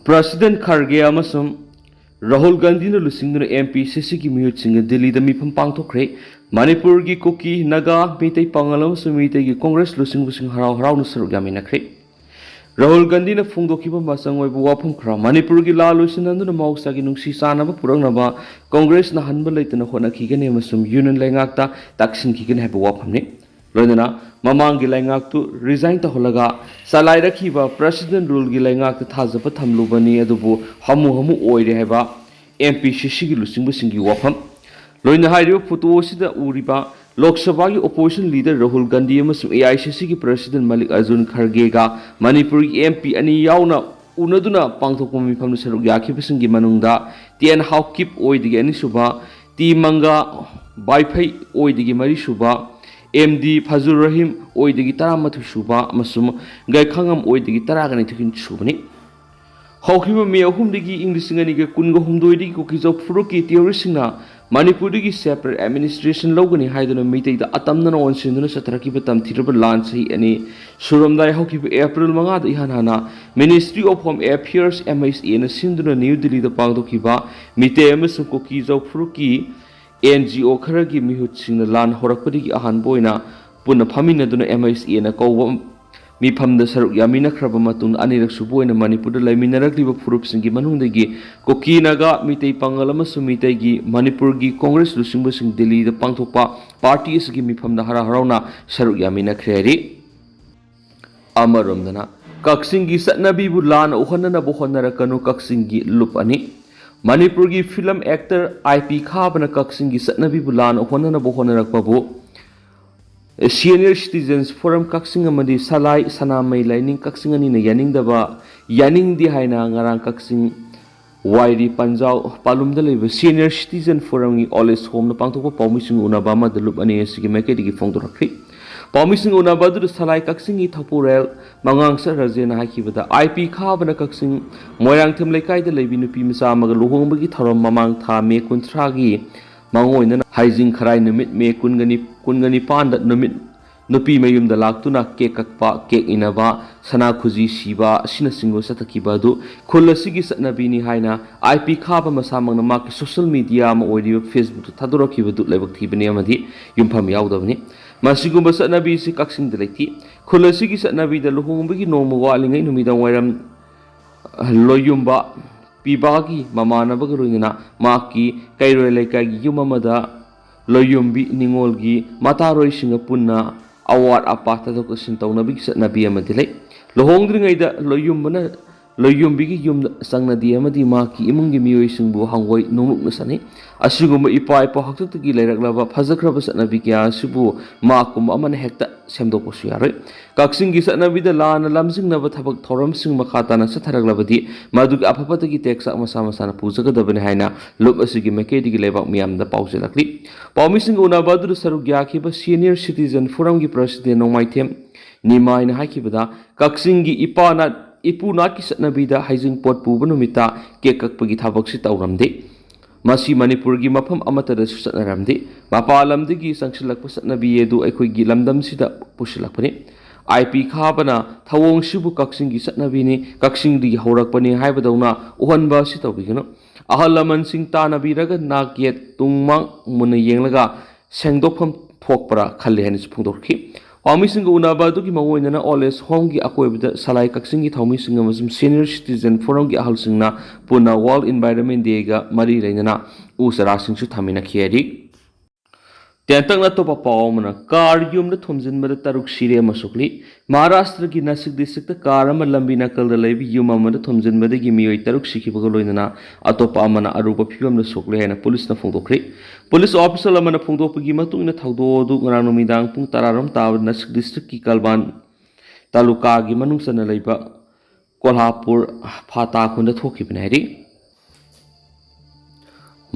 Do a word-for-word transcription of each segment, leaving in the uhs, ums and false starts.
President ꯈꯥꯔꯒꯦ ꯑꯃꯁꯨꯡ ꯔꯥꯍꯨꯜ ꯒꯥꯟꯙꯤꯅ ꯂꯨꯆꯤꯡꯗꯨꯅ ꯑꯦꯝ ꯄꯤ ꯁꯤ ꯁꯤꯒꯤ ꯃꯤꯍꯨꯠꯁꯤꯡꯒ ꯗꯤꯜꯂꯤꯗ ꯃꯤꯐꯝ ꯄꯥꯡꯊꯣꯛꯈ꯭ꯔꯦ꯫ ꯃꯅꯤꯄꯨꯔꯒꯤ ꯀꯨꯀꯤ, ꯅꯥꯒꯥ, ꯃꯩꯇꯩ ꯄꯥꯉꯜ ꯑꯃꯁꯨꯡ ꯃꯤꯇꯩꯒꯤ ꯀꯣꯡꯒ꯭ꯔꯦꯁ ꯂꯨꯆꯤꯡꯕꯁꯤꯡ ꯍꯔꯥꯎ ꯍꯔꯥꯎꯅ ꯁꯔꯨꯛ ꯌꯥꯃꯤꯟꯅꯈ꯭ꯔꯦ꯫ ꯔꯥꯍꯨꯜ ꯒꯥꯟꯙꯤꯅ ꯐꯣꯡꯗꯣꯛꯈꯤꯕ ꯃꯆꯪ ꯑꯣꯏꯕ ꯋꯥꯐꯝ ꯈꯔ: ꯃꯅꯤꯄꯨꯔꯒꯤ ꯂꯥꯟ ꯂꯣꯏꯁꯤꯟꯅꯗꯨꯅ ꯃꯍꯧꯁꯥꯒꯤ ꯅꯨꯡꯁꯤ ꯆꯥꯟꯅꯕ ꯄꯨꯔꯛꯅꯕ ꯀꯣꯡꯒ꯭ꯔꯦꯁꯅ ꯍꯟꯕ ꯂꯩꯇꯅ ꯍꯣꯠꯅꯈꯤꯒꯅꯤ ꯑꯃꯁꯨꯡ ꯌꯨꯅꯤꯌꯟ ꯂꯩꯉꯥꯛꯇ ꯇꯛꯁꯤꯟꯈꯤꯒꯅꯤ ꯍꯥꯏꯕ ꯋꯥꯐꯝꯅꯤ꯫ ꯂꯣꯏꯅꯅ ꯃꯃꯥꯡꯒꯤ ꯂꯩꯉꯥꯛꯇꯨ ꯔꯤꯖꯥꯏꯟ ꯇꯧꯍꯜꯂꯒ ꯆꯂꯥꯏꯔꯛꯈꯤꯕ ꯄ꯭ꯔꯁꯤꯗꯦꯟ ꯔꯨꯜꯒꯤ ꯂꯩꯉꯥꯛꯇ ꯊꯥꯖꯕ ꯊꯝꯂꯨꯕꯅꯤ, ꯑꯗꯨꯕꯨ ꯍꯥꯃꯨ ꯍꯥꯃꯨ ꯑꯣꯏꯔꯦ ꯍꯥꯏꯕ ꯑꯦꯝ ꯄꯤ ꯁꯤ ꯁꯤꯒꯤ ꯂꯨꯆꯤꯡꯕꯁꯤꯡꯒꯤ ꯋꯥꯐꯝ꯫ ꯂꯣꯏꯅ ꯍꯥꯏꯔꯤꯕ ꯐꯣꯇꯣ ꯑꯁꯤꯗ ꯎꯔꯤꯕ ꯂꯣꯛ ꯁꯚꯥꯒꯤ ꯑꯣꯄꯣꯖꯤꯁꯟ ꯂꯤꯗꯔ ꯔꯥꯍꯨꯜ ꯒꯥꯟꯙꯤ ꯑꯃꯁꯨꯡ ꯑꯦ ꯑꯥꯏ ꯁꯤ ꯁꯤꯒꯤ ꯄ꯭ꯔꯁꯤꯗꯦꯟ ꯃꯜꯂꯤꯛ ꯑꯔꯖꯨꯟ ꯈꯔꯒꯦꯒ ꯃꯅꯤꯄꯨꯔꯒꯤ ꯑꯦꯝ ꯄꯤ ꯑꯅꯤ ꯌꯥꯎꯅ ꯎꯅꯗꯨꯅ ꯄꯥꯡꯊꯣꯛꯄ ꯃꯤꯐꯝꯗ ꯁꯔꯨꯛ ꯌꯥꯈꯤꯕꯁꯤꯡꯒꯤ ꯃꯅꯨꯡꯗ ꯇꯤ ꯑꯦꯟ ꯍꯥꯎꯀꯤꯞ ꯑꯣꯏꯗꯒꯤ ꯑꯅꯤꯁꯨꯕ, T manga ꯕꯥꯏꯐꯩ ꯑꯣꯏꯗꯒꯤ ꯃꯔꯤꯁꯨꯕ, M D ꯐꯖꯨꯔ Rahim ꯑꯣꯏꯗꯒꯤ ꯇꯔꯥꯃꯥꯊꯣꯏ ꯁꯨꯕ ꯑꯃꯁꯨꯡ ꯒꯥꯏꯈꯥꯉꯝ ꯑꯣꯏꯗꯒꯤ ꯇꯔꯥꯒ ꯅꯤꯊꯣꯏ ꯁꯨꯕꯅꯤ꯫ ꯍꯧꯈꯤꯕ ꯃꯦ ꯑꯍꯨꯝꯗꯒꯤ ꯏꯪ ꯂꯤꯁꯤꯡ ꯑꯅꯤꯒ ꯀꯨꯟꯒ ꯍꯨꯝꯗꯣꯏꯗꯒꯤ ꯀꯨꯀꯤ-ꯖꯧ ꯐꯨꯔꯨꯞꯀꯤ ꯇꯦꯔꯣꯔꯤꯁꯁꯤꯡꯅ ꯃꯅꯤꯄꯨꯔꯗꯒꯤ ꯁꯦꯄꯔꯦꯠ ꯑꯦꯗꯃꯤꯅꯤꯁꯇ꯭ꯔꯦꯁꯟ ꯂꯧꯒꯅꯤ ꯍꯥꯏꯗꯨꯅ ꯃꯤꯇꯩꯗ ꯑꯇꯝꯅꯅ ꯑꯣꯟꯁꯤꯟꯗꯨꯅ ꯆꯠꯊꯔꯛꯈꯤꯕ ꯇꯝꯊꯤꯔꯕ ꯂꯥꯟ ꯆꯍꯤ ꯑꯅꯤ ꯁꯨꯔꯝꯗꯥꯏ ꯍꯧꯈꯤꯕ ꯑꯦꯄ꯭ꯔꯤꯜ ꯃꯉꯥꯗ ꯏꯍꯥꯟ ꯍꯥꯟꯅ ministry of home affairs, M H ꯑꯦꯅ ꯁꯤꯟꯗꯨꯅ ꯅ꯭ꯌꯨ ꯗꯤꯜꯂꯤꯗ ꯄꯥꯡꯊꯣꯛꯈꯤꯕ ꯃꯤꯇꯩ ꯑꯃꯁꯨꯡ ꯀꯨꯀꯤ-ꯖꯧ ꯐꯨꯔꯨꯞꯀꯤ ꯑꯦꯟ ꯖꯤ ꯑꯣ ꯈꯔꯒꯤ ꯃꯤꯍꯨꯠꯁꯤꯡꯅ ꯂꯥꯟ ꯍꯧꯔꯛꯄꯗꯒꯤ ꯑꯍꯥꯟꯕ ꯑꯣꯏꯅ ꯄꯨꯟꯅ ꯐꯝꯃꯤꯟꯅꯗꯨꯅ ꯑꯦꯝ ꯑꯩꯆ ꯑꯦꯅ ꯀꯧꯕ ꯃꯤꯐꯝꯗ ꯁꯔꯨꯛ ꯌꯥꯃꯤꯟꯅꯈ꯭ꯔꯕ ꯃꯇꯨꯡꯗ ꯑꯅꯤꯔꯛ ꯁꯨꯕ ꯑꯣꯏꯅ ꯃꯅꯤꯄꯨꯔꯗ ꯂꯩꯃꯤꯟꯅꯔꯛꯂꯤꯕ ꯐꯨꯔꯨꯞꯁꯤꯡꯒꯤ ꯃꯅꯨꯡꯗꯒꯤ ꯀꯨꯀꯤ, ꯅꯥꯒꯥ, ꯃꯤꯇꯩ ꯄꯥꯉꯜ ꯑꯃꯁꯨꯡ ꯃꯤꯇꯩꯒꯤ ꯃꯅꯤꯄꯨꯔꯒꯤ ꯀꯣꯡꯒ꯭ꯔꯦꯁ ꯂꯨꯆꯤꯡꯕꯁꯤꯡ ꯗꯤꯜꯂꯤꯗ ꯄꯥꯡꯊꯣꯛꯄ ꯄꯥꯔꯇꯤ ꯑꯁꯤꯒꯤ ꯃꯤꯐꯝꯗ ꯍꯔꯥꯎ ꯍꯔꯥꯎꯅ ꯁꯔꯨꯛ ꯌꯥꯃꯤꯟꯅꯈ꯭ꯔꯦ ꯍꯥꯏꯔꯤ꯫ ꯑꯃꯔꯣꯝꯗꯅ ꯀꯛꯆꯤꯡꯒꯤ ꯆꯠꯅꯕꯤꯕꯨ ꯂꯥꯟꯅ ꯎꯍꯟꯅꯅꯕ ꯍꯣꯠꯅꯔꯛꯀꯅꯨ, ꯀꯛꯆꯤꯡꯒꯤ ꯂꯨꯞ ꯑꯅꯤ꯫ ꯃꯅꯤꯄꯨꯔꯒꯤ ꯐꯤꯂꯝ ꯑꯦꯛꯇꯔ ꯑꯥꯏ ꯄꯤ ꯈꯥꯕꯅ ꯀꯛꯆꯤꯡꯒꯤ ꯆꯠꯅꯕꯤꯕꯨ ꯂꯥꯟꯅ ꯎꯍꯟꯅꯅꯕ ꯍꯣꯠꯅꯔꯛꯄꯕꯨ ꯁꯤꯅꯤꯌꯔ ꯁꯤꯇꯤꯖꯟꯁ ꯐꯣꯔꯝ ꯀꯛꯆꯤꯡ ꯑꯃꯗꯤ ꯁꯂꯥꯏ ꯁꯅꯥꯃꯍꯤ ꯂꯥꯏꯅꯤꯡ ꯀꯛꯆꯤꯡ ꯑꯅꯤꯅ ꯌꯥꯅꯤꯡꯗꯕ, ꯌꯥꯅꯤꯡꯗꯦ ꯍꯥꯏꯅ ꯉꯔꯥꯡ ꯀꯛꯆꯤꯡ ꯋꯥꯏꯔꯤ ꯄꯟꯖꯥꯎ ꯄꯥꯂꯨꯝꯗ ꯂꯩꯕ ꯁꯤꯅꯤꯌꯔ ꯁꯤꯇꯤꯖꯟ ꯐꯣꯔꯝꯒꯤ ꯑꯣꯜ ꯑꯦꯖ ꯍꯣꯝꯗ ꯄꯥꯡꯊꯣꯛꯄ ꯄꯥꯎꯃꯤꯁꯤꯡ ꯎꯅꯕ ꯑꯃꯗ ꯂꯨꯞ ꯑꯅꯤ ꯑꯁꯤꯒꯤ ꯃꯥꯏꯀꯩꯗꯒꯤ ꯐꯣꯡꯗꯣꯔꯛꯈꯤ꯫ ꯄꯥꯎꯃꯤꯁꯤꯡ ꯎꯅꯕ ꯑꯗꯨꯗ ꯁꯂꯥꯏ ꯀꯛꯆꯤꯡꯒꯤ ꯊꯧꯄꯨꯔꯦꯜ ꯃꯉꯥꯡꯁ ꯔꯥꯖꯦꯅ ꯍꯥꯏꯈꯤꯕꯗ, ꯑꯥꯏ ꯄꯤ ꯈꯥꯕꯅ ꯀꯛꯆꯤꯡ ꯃꯣꯏꯔꯥꯡꯊꯦꯝ ꯂꯩꯀꯥꯏꯗ ꯂꯩꯕꯤ ꯅꯨꯄꯤ ꯃꯆꯥ ꯑꯃꯒ ꯂꯨꯍꯣꯡꯕꯒꯤ ꯊꯧꯔꯝ ꯃꯃꯥꯡ ꯊꯥ ꯃꯦ ꯀꯨꯟꯊ꯭ꯔꯥꯒꯤ ꯃꯥꯡꯑꯣꯏꯅꯅ ꯍꯥꯏꯖꯤꯡ ꯈꯔꯥꯏ ꯅꯨꯃꯤꯠ ꯃꯦ ꯀꯨꯟꯒꯅꯤ, ꯀꯨꯟꯒ ꯅꯤꯄꯥꯟꯗ ꯅꯨꯃꯤꯠ ꯅꯨꯄꯤ ꯃꯌꯨꯝꯗ ꯂꯥꯛꯇꯨꯅ ꯀꯦꯛ ꯀꯛꯄ, ꯀꯦꯛ ꯏꯟꯅꯕ, ꯁꯅꯥ ꯈꯨꯖꯤ ꯁꯤꯕ ꯑꯁꯤꯅꯆꯤꯡꯕ ꯆꯠꯊꯈꯤꯕ ꯑꯗꯨ ꯈꯨꯜ ꯑꯁꯤꯒꯤ ꯆꯠꯅꯕꯤꯅꯤ ꯍꯥꯏꯅ ꯑꯥꯏ ꯄꯤ ꯈꯥꯕ ꯃꯁꯥꯃꯛꯅ ꯃꯍꯥꯛꯀꯤ ꯁꯣꯁꯤꯌꯦꯜ ꯃꯤꯗꯤꯌꯥ ꯑꯃ ꯑꯣꯏꯔꯤꯕ ꯐꯦꯁꯕꯨꯛꯇ ꯊꯥꯗꯣꯔꯛꯈꯤꯕꯗꯨ ꯂꯥꯏꯕꯛ ꯊꯤꯕꯅꯤ ꯑꯃꯗꯤ ꯌꯨꯝꯐꯝ ꯌꯥꯎꯗꯕꯅꯤ꯫ ꯃꯁꯤꯒꯨꯝꯕ ꯆꯠꯅꯕꯤ ꯑꯁꯤ ꯀꯛꯆꯤꯡꯗ ꯂꯩꯇꯦ꯫ ꯈꯨꯜ ꯑꯁꯤꯒꯤ ꯆꯠꯅꯕꯤꯗ ꯂꯨꯍꯣꯡꯕꯒꯤ ꯅꯣꯡꯃ ꯋꯥꯠꯂꯤꯉꯩ ꯅꯨꯃꯤꯗꯥꯡ ꯋꯥꯏꯔꯝ ꯂꯣꯏꯌꯨꯝꯕ ꯄꯤꯕꯥꯒꯤ ꯃꯃꯥꯟꯅꯕꯒ ꯂꯣꯏꯅꯅ ꯃꯍꯥꯛꯀꯤ ꯀꯩꯔꯣꯏ ꯂꯩꯀꯥꯏꯒꯤ ꯌꯨꯝ ꯑꯃꯗ ꯂꯣꯏꯌꯨꯝꯕꯤ ꯅꯤꯉꯣꯜꯒꯤ ꯃꯇꯥꯔꯣꯏꯁꯤꯡꯒ ꯄꯨꯟꯅ ꯑꯋꯥꯠ ꯑꯄꯥ ꯇꯥꯊꯣꯛ ꯇꯥꯁꯤꯟ ꯇꯧꯅꯕꯒꯤ ꯆꯠꯅꯕꯤ ꯑꯃꯗꯤ ꯂꯩ꯫ ꯂꯨꯍꯣꯡꯗ꯭ꯔꯤꯉꯩꯗ ꯂꯣꯏꯌꯨꯝꯕꯅ ꯂꯣꯏꯌꯨꯝꯕꯤꯒꯤ ꯌꯨꯝꯗ ꯆꯪꯅꯗꯦ ꯑꯃꯗꯤ ꯃꯍꯥꯛꯀꯤ ꯏꯃꯨꯡꯒꯤ ꯃꯤꯑꯣꯏꯁꯤꯡꯕꯨ ꯍꯪꯒꯣꯏ ꯅꯣꯡꯂꯨꯛꯅ ꯁꯥꯟꯅꯩ꯫ ꯑꯁꯤꯒꯨꯝꯕ ꯏꯄꯥ ꯏꯄꯨ ꯍꯥꯛꯇꯛꯇꯒꯤ ꯂꯩꯔꯛꯂꯕ ꯐꯖꯈ꯭ꯔꯕ ꯆꯠꯅꯕꯤ ꯀꯌꯥ ꯑꯁꯤꯕꯨ ꯃꯍꯥꯛꯀꯨꯝꯕ ꯑꯃꯅ ꯍꯦꯛꯇ ꯁꯦꯝꯗꯣꯛꯄꯁꯨ ꯌꯥꯔꯣꯏ꯫ ꯀꯛꯆꯤꯡꯒꯤ ꯆꯠꯅꯕꯤꯗ ꯂꯥꯟꯅ ꯂꯝꯖꯤꯡꯅꯕ ꯊꯕꯛ ꯊꯧꯔꯝꯁꯤꯡ ꯃꯈꯥ ꯇꯥꯅ ꯆꯠꯊꯔꯛꯂꯕꯗꯤ ꯃꯗꯨꯒꯤ ꯑꯐ ꯐꯠꯇꯒꯤ ꯇꯦꯛꯆꯥꯛ ꯃꯁꯥ ꯃꯁꯥꯅ ꯄꯨꯖꯒꯗꯕꯅꯤ ꯍꯥꯏꯅ ꯂꯨꯞ ꯑꯁꯤꯒꯤ ꯃꯥꯏꯀꯩꯗꯒꯤ ꯂꯩꯕꯥꯛ ꯃꯤꯌꯥꯝꯗ ꯄꯥꯎꯖꯦꯜꯂꯛꯂꯤ꯫ ꯄꯥꯎꯃꯤꯁꯤꯡꯒ ꯎꯅꯕ ꯑꯗꯨꯗ ꯁꯔꯨꯛ ꯌꯥꯈꯤꯕ ꯁꯤꯅꯤꯌꯔ ꯁꯤꯇꯤꯖꯟ ꯐꯣꯔꯝꯒꯤ ꯄ꯭ꯔꯁꯤꯗꯦꯟ ꯅꯣꯡꯃꯥꯏꯊꯦꯝ ꯅꯤꯃꯥꯏꯅ ꯍꯥꯏꯈꯤꯕꯗ, ꯀꯛꯆꯤꯡꯒꯤ ꯏꯄꯥ ꯅꯥꯠ, ꯏꯄꯨ ꯅꯥꯠꯀꯤ ꯆꯠꯅꯕꯤꯗ ꯍꯩꯖꯤꯡꯄꯣꯠ ꯄꯨꯕ ꯅꯨꯃꯤꯠꯇ ꯀꯦꯛ ꯀꯛꯄꯒꯤ ꯊꯕꯛꯁꯤ ꯇꯧꯔꯝꯗꯦ꯫ ꯃꯁꯤ ꯃꯅꯤꯄꯨꯔꯒꯤ ꯃꯐꯝ ꯑꯃꯠꯇꯗꯁꯨ ꯆꯠꯅꯔꯝꯗꯦ꯫ ꯃꯄꯥꯟ ꯂꯝꯗꯒꯤ ꯆꯪꯁꯤꯜꯂꯛꯄ ꯆꯠꯅꯕꯤ ꯑꯗꯨ ꯑꯩꯈꯣꯏꯒꯤ ꯂꯝꯗꯝꯁꯤꯗ ꯄꯨꯁꯤꯜꯂꯛꯄꯅꯤ꯫ ꯑꯥꯏ ꯄꯤ ꯈꯥꯕꯅ ꯊꯧꯑꯣꯡꯁꯤꯕꯨ ꯀꯛꯆꯤꯡꯒꯤ ꯆꯠꯅꯕꯤꯅꯤ, ꯀꯛꯆꯤꯡꯗꯒꯤ ꯍꯧꯔꯛꯄꯅꯤ ꯍꯥꯏꯕꯗꯧꯅ ꯎꯍꯟꯕ ꯑꯁꯤ ꯇꯧꯕꯤꯒꯅꯨ꯫ ꯑꯍꯜ ꯂꯃꯟꯁꯤꯡ ꯇꯥꯟꯅꯕꯤꯔꯒ ꯅꯥꯛ ꯌꯦꯠ ꯇꯨꯡ ꯃꯥꯡ ꯃꯨꯟꯅ ꯌꯦꯡꯂꯒ ꯁꯦꯡꯗꯣꯛꯐꯝ ꯊꯣꯛꯄ꯭ꯔꯥ ꯈꯜꯂꯤ ꯍꯥꯏꯅꯁꯨ ꯐꯣꯡꯗꯣꯛꯈꯤ꯫ ꯄꯥꯎꯃꯤꯁꯤꯡꯒ ꯎꯅꯕ ꯑꯗꯨꯒꯤ ꯃꯔꯨꯑꯣꯏꯅ ꯑꯣꯜ ꯑꯦꯖ ꯍꯣꯝꯒꯤ ꯑꯀꯣꯏꯕꯗ ꯁꯂꯥꯏ ꯀꯛꯆꯤꯡꯒꯤ ꯊꯧꯃꯤꯁꯤꯡ ꯑꯃꯁꯨꯡ ꯁꯤꯅꯤꯌꯔ ꯁꯤꯇꯤꯖꯟ ꯐꯣꯔꯝꯒꯤ ꯑꯍꯜꯁꯤꯡꯅ ꯄꯨꯟꯅ ꯋꯥꯔꯜ ꯏꯟꯚꯥꯏꯔꯟꯃꯦꯟ ꯗꯦꯒ ꯃꯔꯤ ꯂꯩꯅꯅ ꯎ ꯆꯥꯔꯥꯁꯤꯡꯁꯨ ꯊꯥꯃꯤꯟꯅꯈꯤ ꯍꯥꯏꯔꯤ꯫ ꯇꯦꯟꯇꯛꯅ ꯑꯇꯣꯞꯄ ꯄꯥꯎ ꯑꯃꯅ, ꯀꯥꯔ ꯌꯨꯝꯗ ꯊꯣꯝꯖꯤꯟꯕꯗ ꯇꯔꯨꯛ ꯁꯤꯔꯦ ꯑꯃ ꯁꯣꯛꯂꯤ꯫ ꯃꯍꯥꯔꯥꯁꯇ꯭ꯔꯒꯤ ꯅꯥꯁꯤꯛ ꯗꯤꯁꯇ꯭ꯔꯤꯛꯇ ꯀꯥꯔ ꯑꯃ ꯂꯝꯕꯤ ꯅꯥꯀꯜꯗ ꯂꯩꯕ ꯌꯨꯝ ꯑꯃꯗ ꯊꯣꯝꯖꯤꯟꯕꯗꯒꯤ ꯃꯤꯑꯣꯏ ꯇꯔꯨꯛ ꯁꯤꯈꯤꯕꯒ ꯂꯣꯏꯅꯅ ꯑꯇꯣꯞꯄ ꯑꯃꯅ ꯑꯔꯨꯕ ꯐꯤꯕꯝꯗ ꯁꯣꯛꯂꯦ ꯍꯥꯏꯅ ꯄꯨꯂꯤꯁꯅ ꯐꯣꯡꯗꯣꯛꯈ꯭ꯔꯦ꯫ ꯄꯨꯂꯤꯁ ꯑꯣꯐꯤꯁꯤꯌꯦꯜ ꯑꯃꯅ ꯐꯣꯡꯗꯣꯛꯄꯒꯤ ꯃꯇꯨꯡ ꯏꯟꯅ ꯊꯧꯗꯣꯛ ꯑꯗꯨ ꯉꯔꯥꯡ ꯅꯨꯃꯤꯗꯥꯡ ꯄꯨꯡ ꯇꯔꯥꯔꯣꯝ ꯇꯥꯕꯗ ꯅꯥꯁꯤꯛ ꯗꯤꯁꯇ꯭ꯔꯤꯛꯀꯤ ꯀꯜꯕꯥꯟ ꯇꯥꯂꯨꯀꯥꯒꯤ ꯃꯅꯨꯡ ꯆꯟꯅ ꯂꯩꯕ ꯀꯣꯜꯍꯥꯄꯨꯔ ꯐꯥꯇꯥ ꯈꯨꯟꯗ ꯊꯣꯛꯈꯤꯕꯅꯤ ꯍꯥꯏꯔꯤ꯫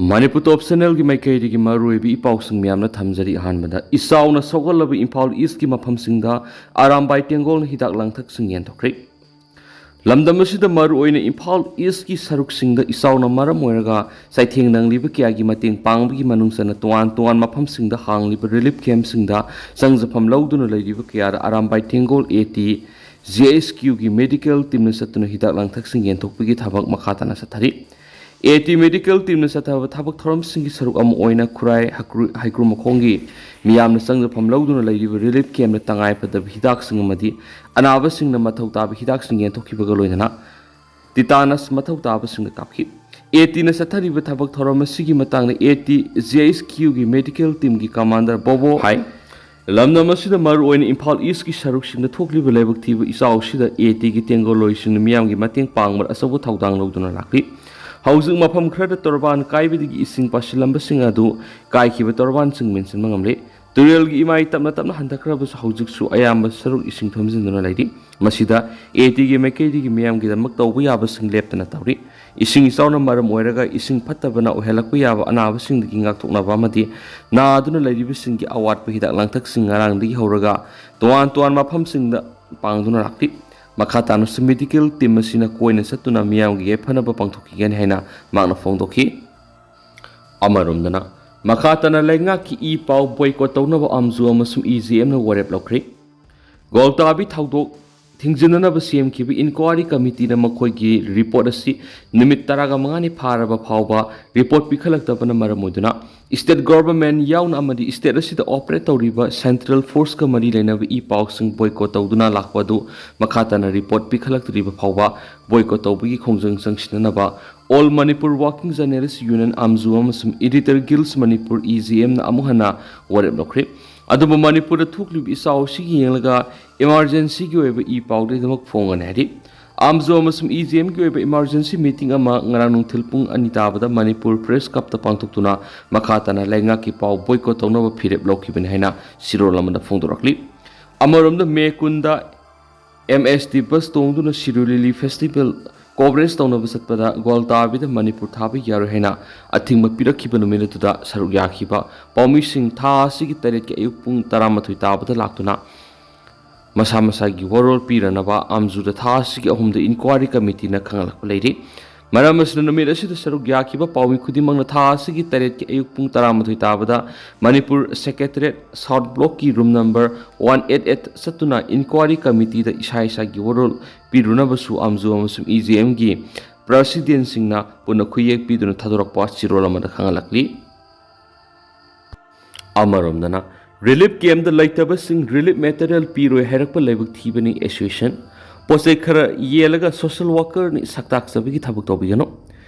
ꯃꯅꯤꯄꯨꯔ ꯇꯣꯞ ꯆꯦꯅꯦꯜꯒꯤ ꯃꯥꯏꯀꯩꯗꯒꯤ ꯃꯔꯨꯑꯣꯏꯕ ꯏ ꯄꯥꯎꯁꯤꯡ ꯃꯌꯥꯝꯅ ꯊꯝꯖꯔꯤ꯫ ꯑꯍꯥꯟꯕꯗ, ꯏꯆꯥꯎꯅ ꯁꯣꯛꯍꯜꯂꯕ ꯏꯝꯐꯥꯜ ꯏꯁꯀꯤ ꯃꯐꯝꯁꯤꯡꯗ ꯑꯔꯥꯝꯕꯥꯏ ꯇꯦꯡꯒꯣꯜꯅ ꯍꯤꯗꯥꯛ ꯂꯥꯡꯊꯛꯁꯤꯡ ꯌꯦꯟꯊꯣꯛꯈ꯭ꯔꯦ꯫ ꯂꯝꯗꯝ ꯑꯁꯤꯗ ꯃꯔꯨꯑꯣꯏꯅ ꯏꯝꯐꯥꯜ ꯏꯁꯀꯤ ꯁꯔꯨꯛꯁꯤꯡꯗ ꯏꯆꯥꯎꯅ ꯃꯔꯝ ꯑꯣꯏꯔꯒ ꯆꯩꯊꯦꯡ ꯅꯪꯂꯤꯕ ꯀꯌꯥꯒꯤ ꯃꯇꯦꯡ ꯄꯥꯡꯕꯒꯤ ꯃꯅꯨꯡ ꯆꯟꯅ ꯇꯣꯉꯥꯟ ꯇꯣꯉꯥꯟ ꯃꯐꯝꯁꯤꯡꯗ ꯍꯥꯡꯂꯤꯕ ꯔꯤꯂꯤꯐ ꯀꯦꯝꯞꯁꯤꯡꯗ ꯆꯪꯖꯐꯝ ꯂꯧꯗꯨꯅ ꯂꯩꯔꯤꯕ ꯀꯌꯥꯗ Arambai Tenggol A T G H ꯀ꯭ꯌꯨꯒꯤ ꯃꯦꯗꯤꯀꯦꯜ ꯇꯤꯝꯅ ꯆꯠꯇꯨꯅ ꯍꯤꯗꯥꯛ ꯂꯥꯡꯊꯛꯁꯤꯡ ꯌꯦꯟꯊꯣꯛꯄꯒꯤ ꯊꯕꯛ ꯃꯈꯥ ꯇꯥꯅ ꯆꯠꯊꯔꯤ꯫ ꯑꯦ ꯇꯤ ꯃꯦꯗꯤꯀꯦꯜ ꯇꯤꯝꯅ ꯆꯠꯊꯕ ꯊꯕꯛ ꯊꯧꯔꯝꯁꯤꯡꯒꯤ ꯁꯔꯨꯛ ꯑꯃ ꯑꯣꯏꯅ ꯈꯨꯔꯥꯏ ꯍꯩꯀ꯭ꯔꯨ-, ꯍꯩꯀ꯭ꯔꯨ ꯃꯈꯣꯡꯒꯤ ꯃꯤꯌꯥꯝꯅ ꯆꯪꯖꯐꯝ ꯂꯧꯗꯨꯅ ꯂꯩꯔꯤꯕ ꯔꯤꯂꯤꯐ ꯀꯦꯝꯞꯇ ꯇꯉꯥꯏ ꯐꯗꯕ ꯍꯤꯗꯥꯛꯁꯤꯡ ꯑꯃꯗꯤ ꯑꯅꯥꯕꯁꯤꯡꯅ ꯃꯊꯧ ꯇꯥꯕ ꯍꯤꯗꯥꯛꯁꯤꯡ ꯌꯦꯟꯊꯣꯛꯈꯤꯕꯒ ꯂꯣꯏꯅꯅ ꯇꯤꯇꯥꯅꯁ ꯃꯊꯧ ꯇꯥꯕꯁꯤꯡꯗ ꯀꯥꯞꯈꯤ꯫ ꯑꯦ ꯇꯤꯅ ꯆꯠꯊꯔꯤꯕ ꯊꯕꯛ ꯊꯧꯔꯝ ꯑꯁꯤꯒꯤ ꯃꯇꯥꯡꯗ ꯑꯦ ꯇꯤ ꯖꯤ ꯑꯩꯆ ꯀ꯭ꯌꯨꯒꯤ ꯃꯦꯗꯤꯀꯦꯜ ꯇꯤꯝꯒꯤ ꯀꯃꯥꯟꯗꯔ ꯕꯣꯕꯣ ꯍꯥꯏ, ꯂꯝꯗꯝ ꯑꯁꯤꯗ ꯃꯔꯨꯑꯣꯏꯅ ꯏꯝꯐꯥꯜ ꯏꯁꯀꯤ ꯁꯔꯨꯛꯁꯤꯡꯗ ꯊꯣꯛꯂꯤꯕ ꯂꯥꯏꯕꯛ ꯊꯤꯕ ꯏꯆꯥꯎ ꯑꯁꯤꯗ ꯑꯦ ꯇꯤꯒꯤ ꯇꯦꯡꯒꯣꯜꯂꯣꯏꯁꯤꯡꯅ ꯃꯤꯌꯥꯝꯒꯤ ꯃꯇꯦꯡ ꯄꯥꯡꯕꯗ ꯑꯆꯧꯕ ꯊꯧꯗꯥꯡ ꯂꯧꯗꯨꯅ ꯂꯥꯛꯂꯤ꯫ ꯍꯧꯖꯤꯛ ꯃꯐꯝ ꯈꯔꯗ ꯇꯣꯔꯕꯥꯟ ꯀꯥꯏꯕꯗꯒꯤ ꯏꯁꯤꯡ ꯄꯥꯁꯤꯜꯂꯝꯕꯁꯤꯡ ꯑꯗꯨ ꯀꯥꯏꯈꯤꯕ ꯇꯣꯔꯕꯥꯟꯁꯤꯡ ꯃꯦꯟꯁꯤꯟꯕ ꯉꯝꯂꯦ꯫ ꯇꯨꯔꯦꯜꯒꯤ ꯏꯃꯥꯏ ꯇꯞꯅ ꯇꯞꯅ ꯍꯟꯊꯈ꯭ꯔꯕꯁꯨ ꯍꯧꯖꯤꯛꯁꯨ ꯑꯌꯥꯝꯕ ꯁꯔꯨꯛ ꯏꯁꯤꯡ ꯊꯨꯝꯖꯤꯟꯗꯨꯅ ꯂꯩꯔꯤ꯫ ꯃꯁꯤꯗ ꯑꯦ ꯇꯤꯒꯤ ꯃꯥꯏꯀꯩꯗꯒꯤ ꯃꯤꯌꯥꯝꯒꯤꯗꯃꯛ ꯇꯧꯕ ꯌꯥꯕꯁꯤꯡ ꯂꯦꯞꯇꯅ ꯇꯧꯔꯤ꯫ ꯏꯁꯤꯡ ꯏꯆꯥꯎꯅ ꯃꯔꯝ ꯑꯣꯏꯔꯒ ꯏꯁꯤꯡ ꯐꯠꯇꯕꯅ ꯑꯣꯏꯍꯜꯂꯛꯄ ꯌꯥꯕ ꯑꯅꯥꯕꯁꯤꯡꯗꯒꯤ ꯉꯥꯛꯊꯣꯛꯅꯕ ꯑꯃꯗꯤ ꯅꯥꯗꯨꯅ ꯂꯩꯔꯤꯕꯁꯤꯡꯒꯤ ꯑꯋꯥꯠꯄ ꯍꯤꯗꯥꯛ ꯂꯥꯡꯊꯛꯁꯤꯡ ꯉꯔꯥꯡꯗꯒꯤ ꯍꯧꯔꯒ ꯇꯣꯉꯥꯟ ꯇꯣꯉꯥꯟꯕ ꯃꯐꯝꯁꯤꯡꯗ ꯄꯥꯡꯗꯨꯅ ꯂꯥꯛꯂꯤ꯫ ꯃꯈꯥ ꯇꯥꯅꯁꯨ ꯃꯦꯗꯤꯀꯦꯜ ꯇꯤꯝ ꯑꯁꯤꯅ ꯀꯣꯏꯅ ꯆꯠꯇꯨꯅ ꯃꯤꯌꯥꯝꯒꯤ ꯌꯥꯏꯐꯅꯕ ꯄꯥꯡꯊꯣꯛꯈꯤꯒꯅꯤ ꯍꯥꯏꯅ ꯃꯍꯥꯛꯅ ꯐꯣꯡꯗꯣꯛꯈꯤ꯫ ꯑꯃꯔꯣꯝꯗꯅ, ꯃꯈꯥ ꯇꯥꯅ ꯂꯩꯉꯥꯛꯀꯤ ꯏ ꯄꯥꯎ ꯕꯣꯏꯀꯣꯠ ꯇꯧꯅꯕ ꯑꯥꯝꯖꯨ ꯑꯃꯁꯨꯡ ꯏ ꯖꯤ ꯑꯦꯝꯅ ꯋꯥꯔꯦꯞ ꯂꯧꯈ꯭ꯔꯦ꯫ ꯒꯣꯜꯇꯥꯕꯤ ꯊꯧꯗꯣꯛ ꯊꯤꯡꯖꯤꯟꯅꯅꯕ ꯁꯦꯝꯈꯤꯕ ꯏꯟꯀ꯭ꯋꯥꯔꯤ ꯀꯃꯤꯇꯤꯅ ꯃꯈꯣꯏꯒꯤ ꯔꯤꯄꯣꯔꯠ ꯑꯁꯤ ꯅꯨꯃꯤꯠ ꯇꯔꯥꯃꯉꯥꯅꯤ ꯐꯥꯔꯕ ꯐꯥꯎꯕ ꯔꯤꯄꯣꯔꯠ ꯄꯤꯈꯠꯂꯛꯇꯕꯅ ꯃꯔꯝ ꯑꯣꯏꯗꯨꯅ ꯁ꯭ꯇꯦꯠ ꯒꯣꯚꯔꯟꯃꯦꯟꯠ ꯌꯥꯎꯅ ꯑꯃꯗꯤ ꯁ꯭ꯇꯦꯠ ꯑꯁꯤꯗ ꯑꯣꯄꯔꯦꯠ ꯇꯧꯔꯤꯕ ꯁꯦꯟꯇ꯭ꯔꯦꯜ ꯐꯣꯔꯁꯀ ꯃꯔꯤ ꯂꯩꯅꯕ ꯏ ꯄꯥꯎꯁꯤꯡ ꯕꯣꯏꯀꯣꯠ ꯇꯧꯗꯨꯅ ꯂꯥꯛꯄ ꯑꯗꯨ ꯃꯈꯥ ꯇꯥꯅ ꯔꯤꯄꯣꯔꯠ ꯄꯤꯈꯠꯂꯛꯇ꯭ꯔꯤꯕ ꯐꯥꯎꯕ ꯕꯣꯏꯀꯣꯠ ꯇꯧꯕꯒꯤ ꯈꯣꯡꯖꯪ ꯆꯪꯁꯤꯟꯅꯅꯕ All Manipur Working Journalist Union, ꯑꯥꯝꯖꯨ, ꯑꯃꯁꯨꯡ Editor Guilds Manipur, E G ꯑꯦꯝꯅ ꯑꯃꯨꯛ ꯍꯟꯅ ꯋꯥꯔꯦꯞ ꯂꯧꯈ꯭ꯔꯦ꯫ ꯑꯗꯨꯕꯨ ꯃꯅꯤꯄꯨꯔꯗ ꯊꯣꯛꯂꯤꯕ ꯏꯆꯥꯎ ꯑꯁꯤꯒꯤ ꯌꯦꯡꯂꯒ ꯏꯃꯥꯔꯖꯦꯟꯁꯤꯒꯤ ꯑꯣꯏꯕ ꯏ ꯄꯥꯎꯗꯒꯤꯗꯃꯛ ꯐꯣꯡꯒꯅꯤ ꯍꯥꯏꯔꯤ꯫ ꯑꯥꯝꯖꯨ ꯑꯃꯁꯨꯡ ꯏ ꯖꯤ ꯑꯦꯝꯒꯤ ꯑꯣꯏꯕ ꯏꯃꯥꯔꯖꯦꯟꯁꯤ ꯃꯤꯇꯤꯡ ꯑꯃ ꯉꯔꯥꯡ ꯅꯨꯡꯊꯤꯜ ꯄꯨꯡ ꯑꯅꯤ ꯇꯥꯕꯗ ꯃꯅꯤꯄꯨꯔ ꯄ꯭ꯔꯦꯁ ꯀ꯭ꯂꯕꯇ ꯄꯥꯡꯊꯣꯛꯇꯨꯅ ꯃꯈꯥ ꯇꯥꯅ ꯂꯩꯉꯥꯛꯀꯤ ꯄꯥꯎ ꯕꯣꯏꯀꯣꯠ ꯇꯧꯅꯕ ꯐꯤꯔꯦꯞ ꯂꯧꯈꯤꯕꯅꯤ ꯍꯥꯏꯅ ꯁꯤꯔꯣꯜ ꯑꯃꯗ ꯐꯣꯡꯗꯣꯔꯛꯂꯤ꯫ ꯑꯃꯔꯣꯝꯗ ꯃꯦ ꯀꯨꯟꯗ ꯑꯦꯝ ꯑꯦꯁ ꯇꯤ ꯕꯁ ꯇꯣꯡꯗꯨꯅ ꯁꯤꯔꯣꯏ ꯂꯤꯂꯤ ꯐꯦꯁꯇꯤꯚꯦꯜ ꯀꯣꯚꯔꯦꯖ ꯇꯧꯅꯕ ꯆꯠꯄꯗ ꯒ꯭ꯋꯥꯜꯇꯥꯕꯤꯗ ꯃꯅꯤꯄꯨꯔ ꯊꯥꯕ ꯌꯥꯔꯣꯏ ꯍꯥꯏꯅ ꯑꯊꯤꯡꯕ ꯄꯤꯔꯛꯈꯤꯕ ꯅꯨꯃꯤꯠ ꯑꯗꯨꯗ ꯁꯔꯨꯛ ꯌꯥꯈꯤꯕ ꯄꯥꯎꯃꯤꯁꯤꯡ ꯊꯥ ꯑꯁꯤꯒꯤ ꯇꯔꯦꯠꯀꯤ ꯑꯌꯨꯛ ꯄꯨꯡ ꯇꯔꯥꯃꯥꯊꯣꯏ ꯇꯥꯕꯗ ꯂꯥꯛꯇꯨꯅ ꯃꯁꯥ ꯃꯁꯥꯒꯤ ꯋꯥꯔꯣꯜ ꯄꯤꯔꯅꯕ ꯑꯥꯝꯖꯨꯗ ꯊꯥ ꯑꯁꯤꯒꯤ ꯑꯍꯨꯝꯗ ꯏꯟꯀ꯭ꯋꯥꯔꯤ ꯀꯃꯤꯇꯤꯅ ꯈꯪꯍꯜꯂꯛꯄ ꯂꯩꯔꯤ꯫ ꯃꯔꯝ ꯑꯁꯤꯅ, ꯅꯨꯃꯤꯠ ꯑꯁꯤꯗ ꯁꯔꯨꯛ ꯌꯥꯈꯤꯕ ꯄꯥꯎꯃꯤ ꯈꯨꯗꯤꯡꯃꯛꯅ ꯊꯥ ꯑꯁꯤꯒꯤ ꯇꯔꯦꯠꯀꯤ ꯑꯌꯨꯛ ꯄꯨꯡ ꯇꯔꯥꯃꯥꯊꯣꯏ ꯇꯥꯕꯗ ꯃꯅꯤꯄꯨꯔ ꯁꯦꯀ꯭ꯔꯦꯇꯔꯤꯌꯦꯠ ꯁꯥꯎꯠ ꯕ꯭ꯂꯣꯛꯀꯤ room number one eight eight ꯆꯠꯇꯨꯅ ꯏꯟꯀ꯭ꯋꯥꯔꯤ ꯀꯃꯤꯇꯤꯗ ꯏꯁꯥ ꯏꯁꯥꯒꯤ ꯋꯥꯔꯣꯜ ꯄꯤꯔꯨꯅꯕꯁꯨ ꯑꯥꯝꯖꯨ ꯑꯃꯁꯨꯡ ꯏ ꯖꯦ ꯑꯦꯝꯒꯤ ꯄ꯭ꯔꯁꯤꯗꯦꯟꯁꯤꯡꯅ ꯄꯨꯟꯅ ꯈꯨꯌꯦꯛ ꯄꯤꯗꯨꯅ ꯊꯥꯗꯣꯔꯛꯄ ꯆꯦꯔꯣꯜ ꯑꯃꯗ ꯈꯪꯍꯜꯂꯛꯂꯤ꯫ ꯑꯃꯔꯣꯝꯗꯅ, ꯔꯤꯂꯤꯐ ꯀꯦꯝꯞꯇ ꯂꯩꯇꯕꯁꯤꯡ ꯔꯤꯂꯤꯐ ꯃꯦꯇꯔꯤꯌꯦꯜ ꯄꯤꯔꯣꯏ ꯍꯥꯏꯔꯛꯄ ꯂꯥꯏꯕꯛ ꯊꯤꯕꯅꯤ ꯑꯦꯁꯣꯁꯤꯌꯦꯁꯟ꯫ ꯄꯣꯠ ꯆꯩ ꯈꯔ ꯌꯦꯜꯂꯒ ꯁꯣꯁꯦꯜ ꯋꯥꯀꯔꯅꯤ ꯁꯛꯇꯥꯛꯆꯕꯒꯤ ꯊꯕꯛ ꯇꯧꯕꯤꯒꯅꯨ꯫